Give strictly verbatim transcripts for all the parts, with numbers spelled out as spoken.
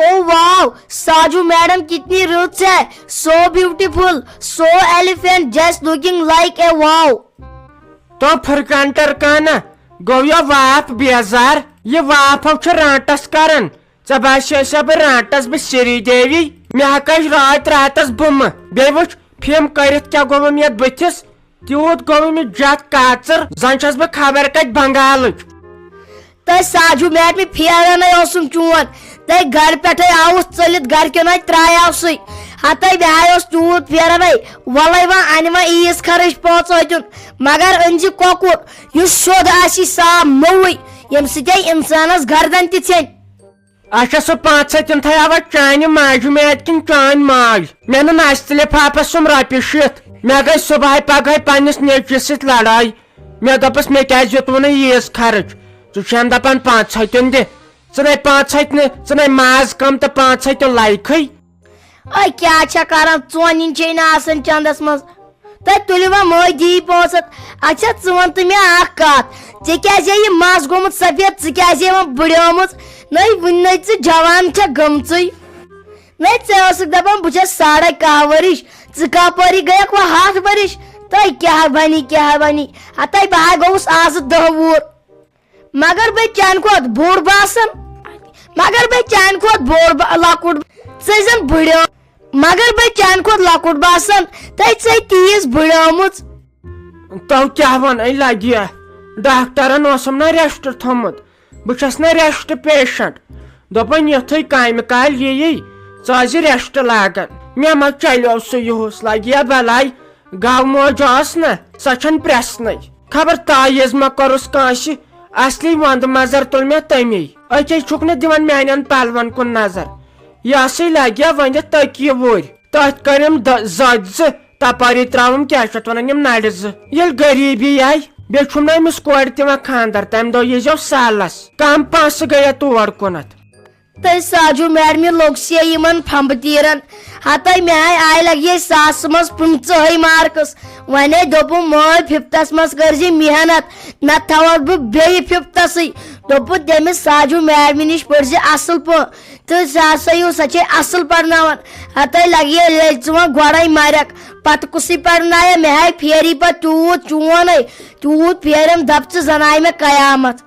Oh wow, Saju madam کتنی رٕژ ہے. So beautiful, so elegant, just looking like a wow. تو فرقان ٹرکانہ، گوٚو یہِ واپھ بیزار؟ یہِ واپھو چھِ رانٹس کران. ژےٚ باسیٚو سا بہٕ رانٹس، بہٕ سری دیوی؟ مےٚ ہا کٔج راتھ راتس بُمہٕ. بیٚیہِ وٕچھ، فِم کٔرِتھ کیٛاہ گوٚوُم یتھ بٕتھِس؟ تیوٗت گوٚوُم یہِ جتھ کاژٕر، زن چھس بہٕ خبر کتہِ بنگالٕچ. تۄہہِ ساجوٗ میڈمہِ پھیرنَے اوسُم چون. تۄہہِ گرِ پٮ۪ٹھَے آوُس ژٔلِتھ، گرِکٮ۪ن اَتہِ ترٛایاوسٕے. ہَتَے مےٚ ہَے اوس تیوٗت پھیرنَے. وَلَے وۄنۍ اَنہِ وۄنۍ عیٖز خرٕچ پانٛژھ ٲٹھُن، مگر أنۍ زِ کۄکُر، یُس شوٚد آسی صاف نوٚوُے، ییٚمہِ سۭتۍ اِنسانَس گردن تہِ ژھیٚنہِ. اچھا، سُہ پانٛژھ ہَتھ تِم تھایاوا چانہِ ماجہِ میٛادِ کِنہٕ چٲنۍ ماج؟ مےٚ نہٕ نستہِ لِفافس سُم رۄپیہِ شیٖتھ۔ مےٚ گٔے صُبحٲے پگہٲے پننِس نیٚچوِس سۭتۍ لڑٲے۔ مےٚ دوٚپُس، "مےٚ کیٛازِ دیُت وۄنۍ عیٖز خرٕچ؟ ژٕ چھُ ہن دپان پانٛژھ ہَتھ تِم دِ۔ ژٕ نے پانٛژھ ہَتھ نہٕ، ژٕ نے ماز کم تہٕ پانٛژھ ہَتھ تہِ لایکھٕے۔" أے کیٛاہ چھےٚ کران؟ ژونِنۍ چھے نہٕ آسان چندس منٛز۔ تۄہہِ تُلِو وۄنۍ مٲج دِیی پانٛژھ ہَتھ۔ اچھا، ژٕ وَن تہٕ مےٚ اکھ کَتھ، ژےٚ کیٛازِ یہِ مَس گوٚمُت سفید؟ ژٕ کیٛازِ یِوان بٕڑیومٕژ؟ نٔے وٕنہِ نٔے ژٕ جوان چھےٚ گٔمژٕے۔ نٔے ژےٚ ٲسٕکھ دَپان بہٕ چھَس ساڑَے کاہ ؤرِش، ژٕ کَپٲری گٔیَکھ وۄنۍ ہَتھ ؤرِش؟ تۄہہِ کیٛاہ بَنی، کیٛاہ بَنی؟ ہَتَے بہٕ ہا گوٚوُس آزٕ دَہ وُہُر۔ مگر بے چانہِ کھۄتہٕ بوٚڑ باسان، مگر بے چانہِ کھۄتہٕ بوٚڑ با-، لۄکُٹ، ژٕ زن بٕڑیو، مگر بے چانہِ کھۄتہٕ لۄکُٹ باسان، تہٕ ژے تیٖژ بٕڑیومٕژ۔ تو کیٛاہ وَنَے لگہِ؟ ڈاکٹرن اوسُم نہ rest تھوٚمُت، بہٕ چھَس نہ rest patient۔ دوٚپُن، "یُتھُے کامہِ کالہِ یِیی، ژٕ ٲسۍ زِ rest لاگان۔" مےٚ ما چلیو سُہ یُہُس، لگہِ یا بلاے۔ گاو موج ٲس نہ، سۄ چھَنہٕ پرٛژھنَے۔ خبر تعویٖذ ما کوٚرُس کٲنٛسہِ، اصلی وَندٕ مَزر تُل مےٚ تٔمی۔ أکے چھُکھ نہٕ دِوان میٛانٮ۪ن پَلوَن کُن نظر۔ یہِ ہسٕے لگہِ ہا ؤنِتھ تٔکی وُرۍ۔ تٔتھۍ کٔرِم دَ-، زٔدۍ زٕ، تپٲری ترٛاوُم کیٛاہ چھِ اَتھ وَنان یِم نَرِ زٕ۔ ییٚلہِ غریٖبی آیہِ، بیٚیہِ چھُم نہٕ أمِس کورِ تہِ وۄنۍ خانٛدر، تَمہِ دۄہ ییٖزیو سالس۔ کم پونٛسہٕ گٔیے تور کُنتھ۔ تہٕ ساجو میڈمہِ لوٚگ سے یِمن پھمبہٕ تیٖرن۔ ہتَے مےٚ ہاے آیہِ لگہِ ہے ساسہٕ منٛز پٕنٛژٕہے marks۔ ونے دوٚپُن، "مٲلۍ، fifthس منٛز کٔرزِ محنت، نتہٕ تھاوَتھ بہٕ بیٚیہِ fifthسٕے۔" دوٚپُن تٔمِس، "ساجو میڈمہِ نِش پٔرزِ اصل پٲٹھۍ۔" تہٕ سُہ ہسا یہِ، سۄ چھے اصل پرناوان۔ ہتَے لگہِ ہے، ییٚلہِ ژٕ وۄنۍ گۄڈے مرکھ، پتہٕ کُسٕے پرنایہ؟ مےٚ ہاے پھیری پتہٕ تیوٗت چون ہے، تیوٗت پھیرم، دپ ژٕ زن آیہِ مےٚ قیامت۔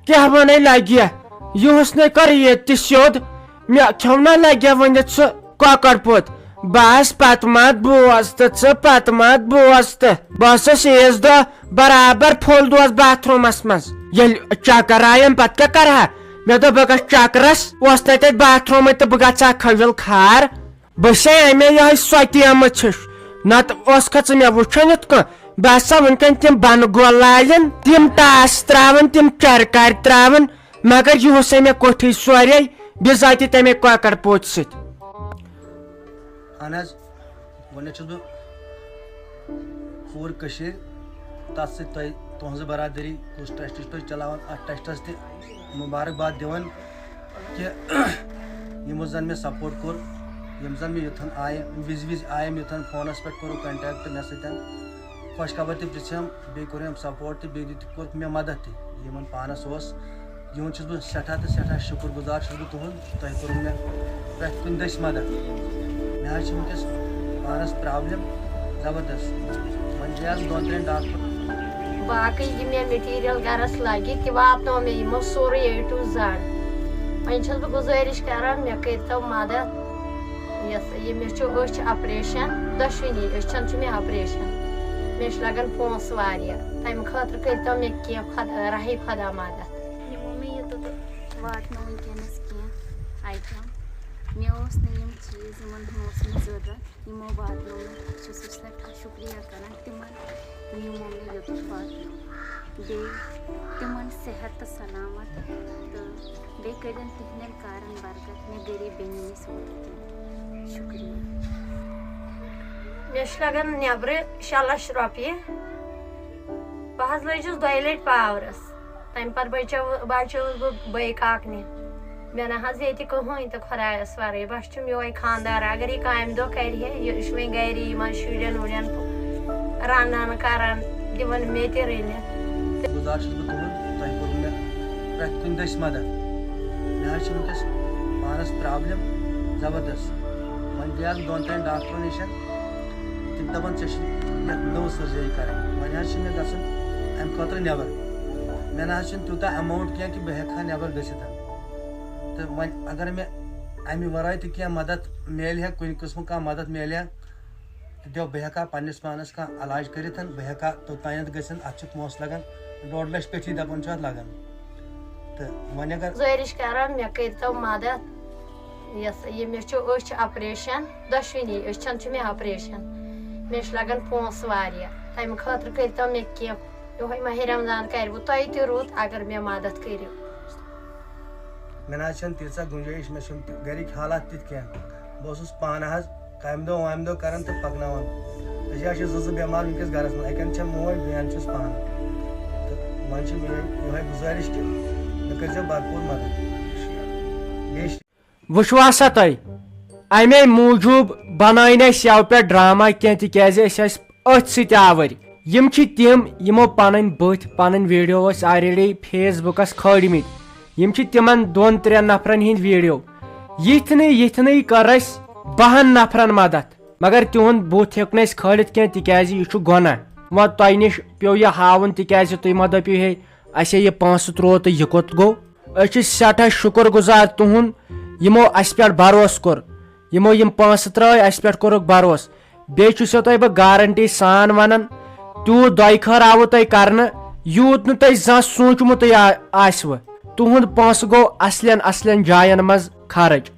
کیٛاہ ونے لگہِ؟ یُہُس نے کر ییٚتہِ تہِ سیوٚد۔ مےٚ کھیوٚو نا لگہِ ؤنِتھ سُہ کۄکر پوٚت۔ بس پتہٕ ما بوز تہٕ ژٕ، پتہٕ ما بوز تہٕ۔ بہٕ ٲسٕس عیٖذ دۄہ برابر full دۄہس bathroomس منٛز۔ ییٚلہِ چکر آیم، پتہٕ کیٛاہ کرٕ ہا؟ مےٚ دوٚپ، بہٕ گژھٕ چکرس، اوس تتہِ bathroomٕے تہٕ بہٕ گژھٕ ہا کھجل کھار۔ بہٕ چھسے امے یہے سۄتیمٕژ ہِش، نتہٕ اوسکھا ژٕ مےٚ وٕچھان یِتھ کٔنۍ؟ بہٕ ہسا وٕنکیٚن تِم بنہٕ گۄلالن، تِم ٹاس تراوان، تِم چرکارِ تراوان، مگر یہِ اوسے مےٚ کوٚٹھٕے سورے بِذاتِ تمے کۄکر پوتہِ سۭتۍ۔ اہن حظ، گۄڈٕنیتھ چھُس بہٕ پوٗرٕ کٔشیٖرِ تَتھ سۭتۍ تۄہہِ، تُہٕنٛزٕ برادٔری، کُس trust چھُ تُہۍ چلاوان، اَتھ trustس تہِ مُبارکباد دِوان کہِ یِمو زَن مےٚ support کوٚر، یِم زَن مےٚ یوٚتَن آیہِ، وِزِ وِزِ آیَم یوٚتَن، فونَس پٮ۪ٹھ کوٚرُکھ contact مےٚ سۭتۍ، خۄش خبر تہِ پرٛژھِم، بیٚیہِ کوٚرُم support تہٕ بیٚیہِ دیُت، کوٚرُکھ مےٚ مدد تہِ، یِمَن پانَس اوس۔ یِہُنٛد چھُس بہٕ سٮ۪ٹھاہ تہٕ سٮ۪ٹھاہ شُکُر گُزار چھُس بہٕ تُہُنٛد، تۄہہِ کوٚروٕ مےٚ پرٛٮ۪تھ کُنہِ دٔسۍ مدد۔ مےٚ حظ چھِ وٕنکیٚس پانَس problem زبردست، وۄنۍ گٔیَس دۄن ترٛٮ۪ن ڈاکٹرَن۔ باقٕے یہِ مےٚ material گَرَس لَگہِ، تہِ واتناو مےٚ یِمو سورُے A to Z۔ وۄنۍ چھَس بہٕ گُزٲرِش کَران، مےٚ کٔرۍتو مدد۔ یَتھ، یہِ مےٚ چھُ أچھ operation، دۄشوٕنی أچھَن چھُ مےٚ operation۔ مےٚ چھُ لَگان پونٛسہٕ واریاہ، تَمہِ خٲطرٕ کٔرۍتو مےٚ کینٛہہ خۄدا، راہی خۄدا مدد۔ یِمو مےٚ یوٚتَتھ واتنٲو وٕنکیٚنَس کینٛہہ item۔ مےٚ اوس نہٕ یِم چیٖز، یِمَن ہُنٛد اوس مےٚ ضروٗرت، یِمو واتنٲو مےٚ۔ بہٕ چھَسَس سٮ۪ٹھاہ شُکریہ کران تِمَن، یِمو مےٚ یوٚتَتھ واتنٲو۔ بیٚیہِ تِمَن صحت تہٕ سلامت تہٕ بیٚیہِ کٔرِن تِہِنٛدٮ۪ن کارَن برکت، مےٚ غریٖب بیٚنہِ نِس ووت تِم۔ شُکریہ۔ مےٚ چھِ لَگان نٮ۪برٕ شےٚ لَچھ رۄپیہِ۔ بہٕ حظ لٔجِس دۄیہِ لَٹہِ powerس۔ تَمہِ پَتہٕ بَچٲو-، بَچٲوٕس بہٕ بٲے کاکنہِ۔ مےٚ نہ حظ ییٚتہِ کٕہٕنۍ تہٕ خۄدایَس وَرٲے۔ بَس چھُم یِہوٚے خانٛدار۔ اگر یہِ کامہِ دۄہ کَرِ ہے، یہِ چھُ وۄنۍ گَرِ یِمَن شُرٮ۪ن وُرٮ۪ن رَنان کَران، دِوان مےٚ تہِ رٔنِتھ۔ گُزار چھُس بہٕ تُہُنٛد، تۄہہِ کوٚروٕ مےٚ پرٛٮ۪تھ کُنہِ دٔسۍ مدد۔ مےٚ حظ چھِ وٕنکیٚس پانَس ٲس پرابلم زبردست۔ وۄنۍ گٔیس دۄن ترٛٮ۪ن ڈاکٹرن نِش، تِم دپان، "ژےٚ چھِ یتھ نٔو سرجری کرٕنۍ، وۄنۍ حظ چھِ مےٚ گژھُن امہِ خٲطرٕ نٮ۪بر۔" مےٚ نہ حظ چھُنہٕ تیوٗتاہ اماونٹ کینٛہہ کہِ بہٕ ہٮ۪کہٕ ہا نٮ۪بر گٔژھِتھ۔ تہٕ وۄنۍ اگر مےٚ امہِ ورٲے تہِ کینٛہہ مدد میلہِ ہا، کُنہِ قٕسمُک کانٛہہ مدد میلہِ ہا، تہٕ دِیو، بہٕ ہٮ۪کہٕ ہا پننِس پانس کانٛہہ علاج کٔرِتھ، بہٕ ہٮ۪کہٕ ہا توٚتانٮ۪تھ گٔژھِتھ، اتھ چھِ پونٛسہٕ لگان، ڈۄڈ لچھ پیٚٹھی دپان چھُ اتھ لگان۔ تہٕ وۄنۍ اگر گُزٲرِش کران، مےٚ کٔرۍتو مدد۔ یۄس یہِ مےٚ چھُ أچھ آپریشن، دۄشوٕنی أچھن چھُ مےٚ آپریشن۔ مےٚ چھُ لگان پونٛسہٕ واریاہ، تمہِ خٲطرٕ کٔرۍتو مےٚ کینٛہہ۔ یِہوٚے ماہِ رمضان کرِ وۄنۍ تۄہہِ تہِ رُت، اگر مےٚ مدد کٔرِو۔ مےٚ نہ حظ چھَنہٕ تیٖژاہ گُنجٲیِش، مےٚ چھِنہٕ تہِ گَرِکۍ حالات تِتھۍ کینٛہہ۔ بہٕ اوسُس پانہٕ حظ کامہِ دۄہ وامہِ دۄہ کَران تہٕ پَکناوان۔ أسۍ حظ چھِ زٕ زٕ بٮ۪مار وٕنکٮ۪س گَرَس منٛز، اَکہِ اَندٕ چھَم موج، بیٚیہِ اَندٕ چھُس پانہٕ۔ تہٕ وۄنۍ چھِ میٛٲنۍ یِہوٚے گُزٲرِش کہِ مےٚ کٔرۍزیو بھرپوٗر مَدَد۔ بیٚیہِ چھِ وٕچھوا سا تۄہہِ، اَمے موٗجوٗب بنٲے نہٕ اَسہِ یَوٕ پٮ۪ٹھ ڈرامہ کینٛہہ، تِکیٛازِ أسۍ ٲسۍ أتھۍ سۭتۍ آوٕرۍ۔ یِم چھِ تِم، یِمو پنٕنۍ بٔتھۍ، پنٕنۍ ویڈیو ٲسۍ already Facebookس کھٲلمٕتۍ۔ یِم چھِ تِمن دۄن ترٛٮ۪ن نفرن ہٕنٛدۍ ویڈیو۔ یِتھنٕے یِتھنٕے کٔر اَسہِ بَہَن نفرن مدد، مگر تِہُنٛد بُتھ ہیوٚک نہٕ اَسہِ کھٲلِتھ کینٛہہ، تِکیٛازِ یہِ چھُ گۄناہ۔ وۄنۍ تۄہہِ نِش پیوٚو یہِ ہاوُن، تِکیٛازِ تُہۍ مہ دٔپِو، ہے، اَسے یہِ پونٛسہٕ ترٛوو تہٕ یہِ کوٚت گوٚو؟ أسۍ چھِ سٮ۪ٹھاہ شُکُر گُزار تُہُنٛد، یِمو اَسہِ پٮ۪ٹھ بھروسہٕ کوٚر، یِمو یِم پونٛسہٕ ترٛٲے، اَسہِ پٮ۪ٹھ کوٚرُکھ بھروسہٕ۔ بیٚیہِ چھُسو تۄہہِ بہٕ guarantee سان وَنان، تیوٗت دۄیہِ خٲر آوٕ تۄہہِ کرنہٕ، یوٗت نہٕ تۄہہِ زانٛہہ سوٗنٛچمُتٕے آ-، آسِوٕ۔ تُہُنٛد پونٛسہٕ گوٚو اصلٮ۪ن اصلٮ۪ن جاین منٛز خرٕچ۔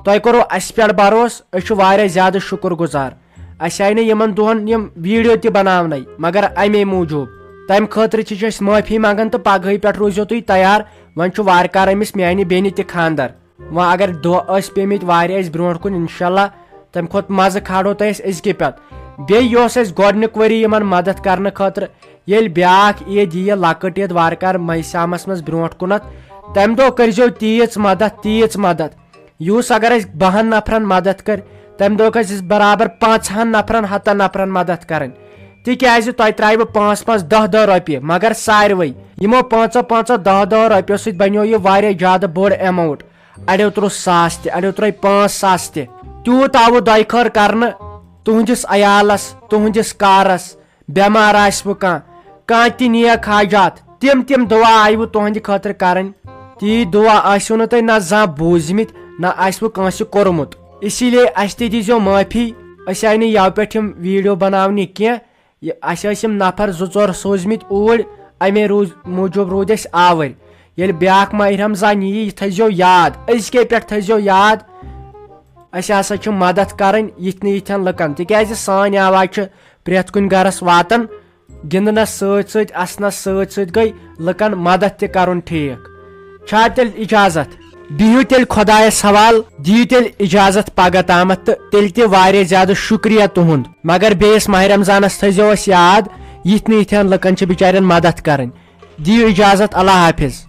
تۄہہِ کوٚروٕ اَسہِ پٮ۪ٹھ بھروسہٕ، أسۍ چھِ واریاہ زیادٕ شُکُر گُزار۔ اَسہِ آیہِ نہٕ یِمن دۄہن یِم ویڈیو تہِ بناونَے، مگر اَمے موٗجوٗب۔ تَمہِ خٲطرٕ چھِ أسۍ معٲفی منٛگان تہٕ پگہٕے پٮ۪ٹھ روٗزیو تُہۍ تیار۔ وۄنۍ چھُ وارٕ کارٕ أمِس میانہِ بیٚنہِ تہِ خانٛدر۔ وۄنۍ اگر دۄہ ٲسۍ پیٚمٕتۍ واریاہ اَسہِ برونٛٹھ کُن، انشاءاللہ تَمہِ کھۄتہٕ مَزٕ کھالو تۄہہِ أسۍ أزکہِ پٮ۪ٹھ۔ بیٚیہِ یۄس اَسہِ گۄڈٕنیُک ؤری یِمن مدد کرنہٕ خٲطرٕ، ییٚلہِ بیٛاکھ عیٖد یِیہِ، لۄکٕٹ عیٖد وارٕ کارٕ مے شامس منٛز برونٛٹھ کُنتھ، تَمہِ دۄہ کٔرۍزیو تیٖژ مدد، تیٖژ مدد۔ یُس اگر اَسہِ بَہَن نفرن مدد کٔر، تَمہِ دۄہ گژھِ اَسہِ برابر پانٛژہن نفرن، ہَتن نفرن مدد کرٕنۍ۔ تِکیٛازِ تۄہہِ ترٛایہِ بہٕ پانٛژھ پانٛژھ، دَہ دَہ رۄپیہِ، مگر ساروٕے یِمو پانٛژو پانٛژو، دَہ دَہ رۄپیو سۭتۍ بنیو یہِ واریاہ زیادٕ بوٚڑ amount۔ اَڑیو ترٛوو ساس تہِ، اَڑیو ترٛٲے پانٛژھ ساس تہِ۔ تیوٗت آوٕ دۄیہِ خٲر کرنہٕ تُہنٛدِس عیالس، تُہنٛدِس کارس، بٮ۪مار آسِوٕ کانٛہہ، کانٛہہ تہِ نیک حاجات، تِم تِم دُعا آیوٕ تُہنٛدِ خٲطرٕ کرٕنۍ۔ تی دُعا آسِوٕ نہٕ تۄہہِ نہ زانٛہہ بوٗزمٕتۍ، نہ آسِوٕ کٲنٛسہِ کوٚرمُت۔ اسی لیے اَسہِ تہِ دیٖزیو معٲفی، أسۍ آیہِ نہٕ یَوٕ پٮ۪ٹھ یِم ویڈیو بناونہِ کینٛہہ۔ یہِ، اَسہِ ٲسۍ یِم نفر زٕ ژور سوٗزمٕتۍ اوٗرۍ، اَمے روٗز-، موٗجوٗب روٗدۍ أسۍ آوٕرۍ۔ ییٚلہِ بیٛاکھ ماہِ رمضان یی، یہِ تھٲیزیو یاد، أزکے پٮ۪ٹھ تھٲیزیو یاد، اَسہِ ہسا چھِ مدد کرٕنۍ یِتھنٕے یِتھٮ۪ن لُکن، تِکیٛازِ سٲنۍ آواز چھِ پرٛٮ۪تھ کُنہِ گرس واتان۔ گِنٛدنس سۭتۍ سۭتۍ، اسنس سۭتۍ سۭتۍ گٔے لُکن مدد تہِ کرُن ٹھیٖک۔ چھا تیٚلہِ اجازت؟ بِہِو تیٚلہِ خۄدایس حوال، دِیِو تیٚلہِ اجازت پگاہ تامتھ، تہٕ تیٚلہِ تہِ واریاہ زیادٕ شُکریہ تُہُنٛد۔ مگر بیٚیِس ماہِ رمضانس تھٲیزیو اَسہِ یاد، یِتھنٕے یِتھٮ۪ن لُکن چھِ بِچارٮ۪ن مدد کرٕنۍ۔ دِیِو اجازت، اللہ حافظ۔